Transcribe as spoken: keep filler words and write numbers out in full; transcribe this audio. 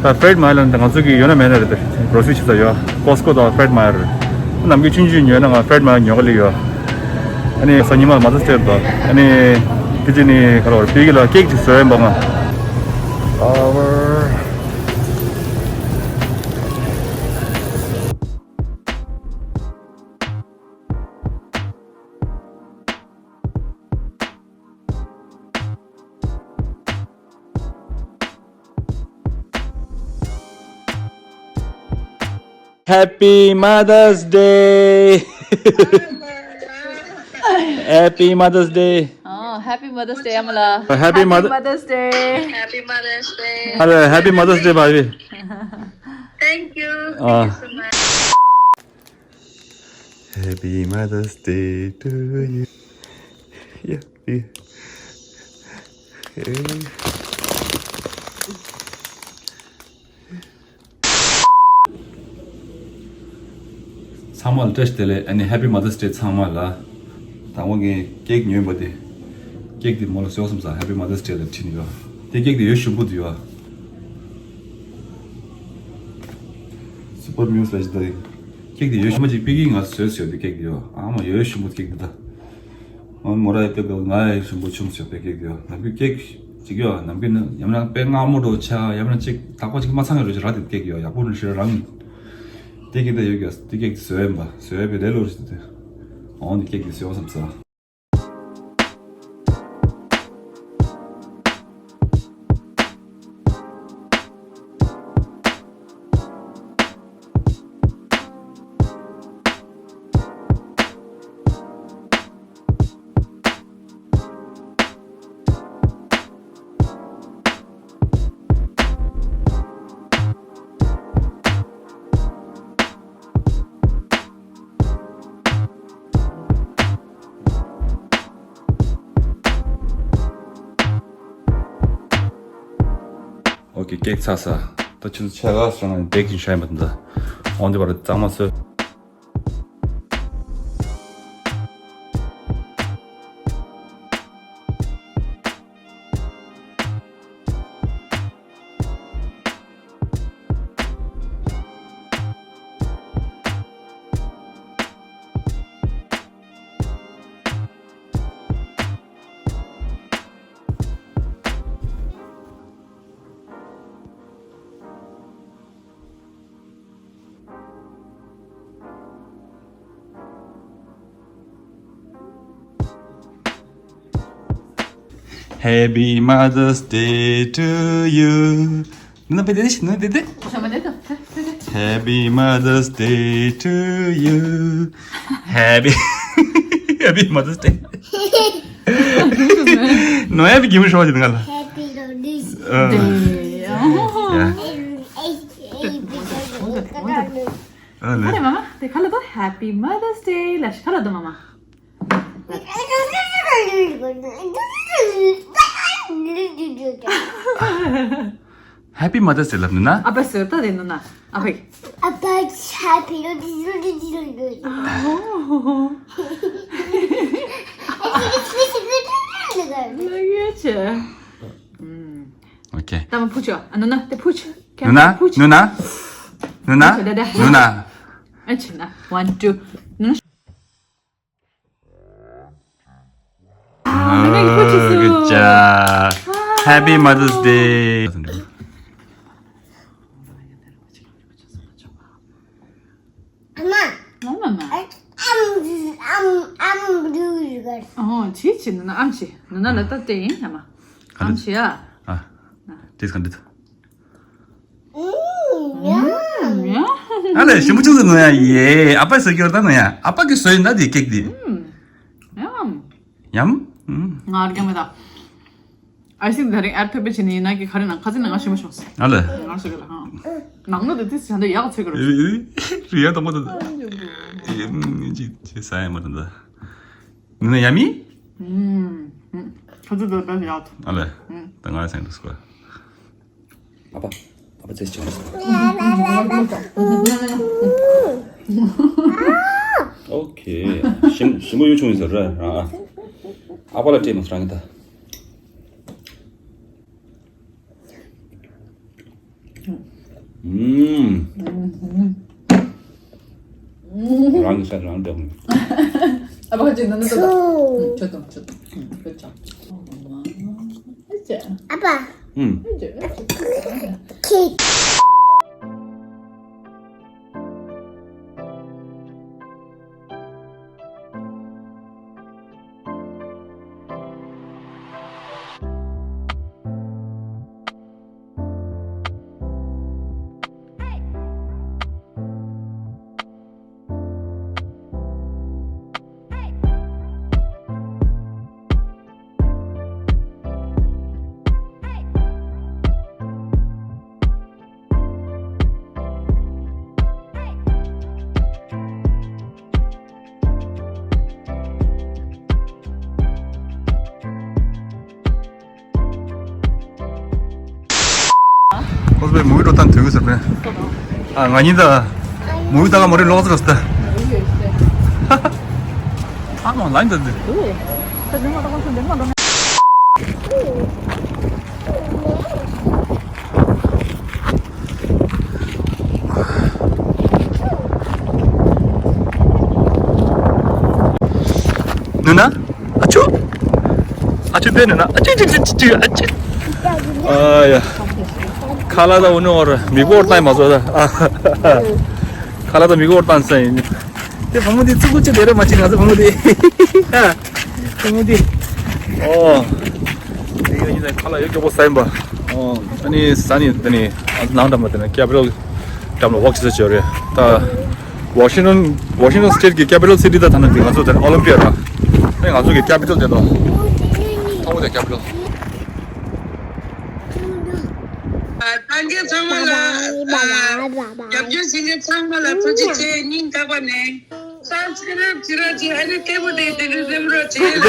ད་Fred Meyer ལ་ང་ཚོ་གི་ཡོད་ན་མེད་ན་རེད། གྲོ་སི་བྱེད་ས་ཡོད། Costco དང་Fred Meyer། ནམ་རྒྱུན་ཆུང་ཆུང་ཉོས་ན་ང་Fred Meyer ཉོ་ག་སླེབས་ཡོད། ཨ་ནི་སང་ཉིན་མ་Mother's Day རེད་དོ། ཨ་ནི་དེ་རྗེས་ནི་ག་རེ་བར་བི་གི་ལ་ཀེག་ཅིག་བཟོས་ཡིན་པ་ང་། Happy Mother's Day. Happy Mother's Day. Oh, Happy Mother's Day, Amala. Happy Mother- Mother's Day. Happy Mother's Day. Hello, Happy Mother's Day, Bhavi. Thank you. Ah. Thank you so much. Happy Mother's Day to you. Yeah, yeah. ཚང་མ་ལ་བཀྲ་ཤིས་བདེ་ལེགས། ཨ་ནི་Happy Mother's Day ཚང་མ་ལ། དང་པོ་ངས་ཀེག་ཉོས་པ་དེ། ཀེག་དེ་མོ་ལ་བཟོས་སོང་ཙང་Happy Mother's Day ལ་བྲིས་ནས་ཡོད། དེ་ཀེག་དེ་ཡོད་ཞིམ་པོ་དེ་ཡོད། Super Muse Legendary། ཀེག་དེ་ཡོད་ཞིམ་པོ་ཅིག་པི་ཀི་ང་བཟོས་ཡོད་དེ་ཀེག་དེ་ཡོད། ཨ་མ་ཡོད་ཞིམ་པོ་ཀེག་དེ་ད། ཨ་མོ་ར་ཡ་པེ་ཀོ་ང་ཡ་ཞིམ་པོ་ཆུམ་ཟོས་པའི་ཀེག་དེ་ཡོད། ནམ་རྒྱུན་ཀེག་ཅིག་ཡོད། ནམ་རྒྱུན་ནི་ཡམ་རང་པེ་སྔ་མོ་འགྲོ་ཆ་ཡམ་རང་ཅིག་དག་པ་ཅིག་མ་ཚང་གི་རོ་ཅིག་ར་དེ་ཀེག་ཡོད། ཡག་པོ་རེད་ཤི་རང་། དེ་ཀེག་དེ་ཡོད་ཀྱི་དེ་ཀེག་དེ་བཟོས་ཡིན་པ་བཟོས་པའི་ལས་ལོ་རེད་དེ། འོང་དེ་ཀེག་དེ་བཟོས་བསམ་ས། ཨོ་ཀེ། ཀེག་ཚར་ས། ད་ཁྱོད་ཚོ་ཆ་ག་སོང་ན་བེག་ཅིག་ཤ་ཡིན་པ་འདི། འོན་ཏེ་བར་གཙང་མ་བཟོས། Happy Mother's Day to you. ནུ་ན་པེ་དེ་ནུ་ན་པེ་དེ། Happy Mother's Day to you. Happy Happy Mother's Day. ནོ་ཡ་བི་གི་མི་ཤོ་ཅི་ང་ལ། Happy Mother's Day. ཨ་ལེ། ཁ་ལ་དོ་Happy Mother's Day ལ་ཤི་ཁ་ལ་དོ་མ་མ། Happy Mother's Day ལབ་ནི་ན། ཨ་ཕ་ཟེར་ད་དེ་ནི་ན། ཨ་ཕ། ཨ་ཕ་Happy Mother's Day. ཨོ་ཁེ། ད་མ་ཕུ་ཆོ། ཨ་ནུ་ན་དེ་ཕུ་ཆོ། ནུ་ན། ཕུ་ཆོ། ནུ་ན། ནུ་ན། ཕུ་ཆོ་ད་ད། ནུ་ན། ཨ་ཆི་ན། One, two. ནུ་ན། ཨ། ནུ་ན་གི་ཕུ་ཆོ་སུ། Good job. Happy Mother's Day. ཨ་མ། ཨ་མ་མ། ཨམ་ཨམ་ཨམ་རུ་རུ་གར། ཨོ་ཆི་ཆི་ནུ་ན་ཨམ་ཆི། ནུ་ན་ལ་ཏ་ཏེ་ཨིན་ཨ་མ། ཨམ་ཆི་ཡ། ཨ། ཏེས་ག་འདི། ཨ་ལེ་ཞིམ་པོ་ཆུང་ཟེར་ནོ་ཡ་ཡེ། ཨ་ཕ་ཟེར་གྱི་ད་ནོ་ཡ། ཨ་ཕ་གི་བཟོས་ན་དེ་ཀེག་དེ། ཡམ། ང་རྒྱ་མེད་ད། ཨའི་སི་ཁྲིམ་དེ་རིང་ཨེར་ཐོད་པའི་ཆེ་ནི་ཡིན་ན་གི་ག་རེ་ན་ཁ་ཚིག་ནང་ང་ཞིམ་པོ་བྱུང་སོང་། ཨ་ལེ། ང་ཞིག་ལ་ཧང་། ནང་ལོ་དེ་ཏིས་བྱ་འདི་ཡག་ཚོད་གི་རོ། རི་ཡ་དང་པོ་དང་། ཅི་ཅི་ས་ཡ་མ་དང་ད། ནི་ན་ཡ་མི། ཁ་ཚིག་དེ་དཔེ་ཡག་ཐུག་ཨ་ལེ། ད་ང་སེང་འགྲོ་སྐོར། ཨ་ཕ། ཨ་ཕ་ཚེ་སྐྱོང་། ཨོ་ཁེ། ཞིམ་ཞིམ་པོ་ཡོད་བྱུང་ཡིན་ཟེར་ར་རང་ཨ། ཨ་ཕ་ལ་སྤྲད་མ་སོང་རང་གི་ད། ཨུམ། རང་གི་ས་རང་འདེམས། ཨ་ཕ་ཅིག་ནང་ནས་ལྟོས་དང་། ཆུ། ཆུ་དང་ཆུ་དང་། ཨུམ། ཆུ་ཆང་། ཨ་ཅེ། ཨ་ཕ། ཨུམ། ཨ་ཅེ། ཁྱེད། ཁོ་ཚོས་མུ་བི་འགྲོ་སྟངས་དུས་ཀྱི་ཟེར་ནས། ཨ། ང་གཉིས་ད་མུ་བི་ལྟ་ག་མ་རེད་ལོག་ཟེར་སྟེ། ཨ་མ་ལན་ད་འདི། ནུ་ན། ཨ་ཆུ། ཨ་ཆུ་དེ་ནུ་ན། ཨ་ཆུ་ཆུ་ཆུ་ཆུ་ཆུ། ཨ་ཆུ། ཨ་ཡ། ཁ་ལག་ད་འུ་ནུ་འོར་མི་གོར་ཏང་མ་བཟོ་ད། ཨ། ཁ་ལག་ད་མི་གོར་ཏང་ས་ཡིན། དེ་བུ་མོ་དེ་ཙི་གུ་ཅི་དེ་རེད་མ་ཅི་ང་ཚོ་བུ་མོ་དེ། ཨ། བུ་མོ་དེ། ཨོ། དེ་ཡིན་ན་ཁ་ལག་ཡོད་མགྱོགས་པོ་ཟ་ཡིན་པ། ཨོ། ཨ་ནི་ཟ་ནི་དེ་ནི་ནང་འགྲམ་པ་དེ་ནི་ཀེ་པི་ཊལ་འགྲམ་ལ་ཝོག་ཅི་ཟ་བྱོས་རེད་ད། ཝ་ཤིང་ཊོན། ཝ་ཤིང་ཊོན་སི་ཊེཊ་གི་ཀེ་པི་ཊལ་སི་ཊི་ད་ཐ་ན་དེ་ང་ཚོ་དེ་ཨོ་ལིམ་པི་ཡ་ར། ཨེ་ང་ཚོ་གི་ཀེ་པི་ཊལ་དེ་དང་། ཐོག་མ་དེ་ཀེ་པི་ཊལ། ཨ། ལྷན་རྒྱས་ཚང་མ་ལ། ཨ། རྒྱབ་སྐྱོར་བྱེད་མཁན་ཚང་མ་ལ་ཐུགས་རྗེ་ཆེ། སྙིང་ཐག་པ་ནས་སབ་སི་ཀ་རེབ་བྱེད་རོགས་བྱེད། ཨ་ནི་སྐད་པོ་དེ་དེ་རིང་རེམ་རོགས་བྱེད།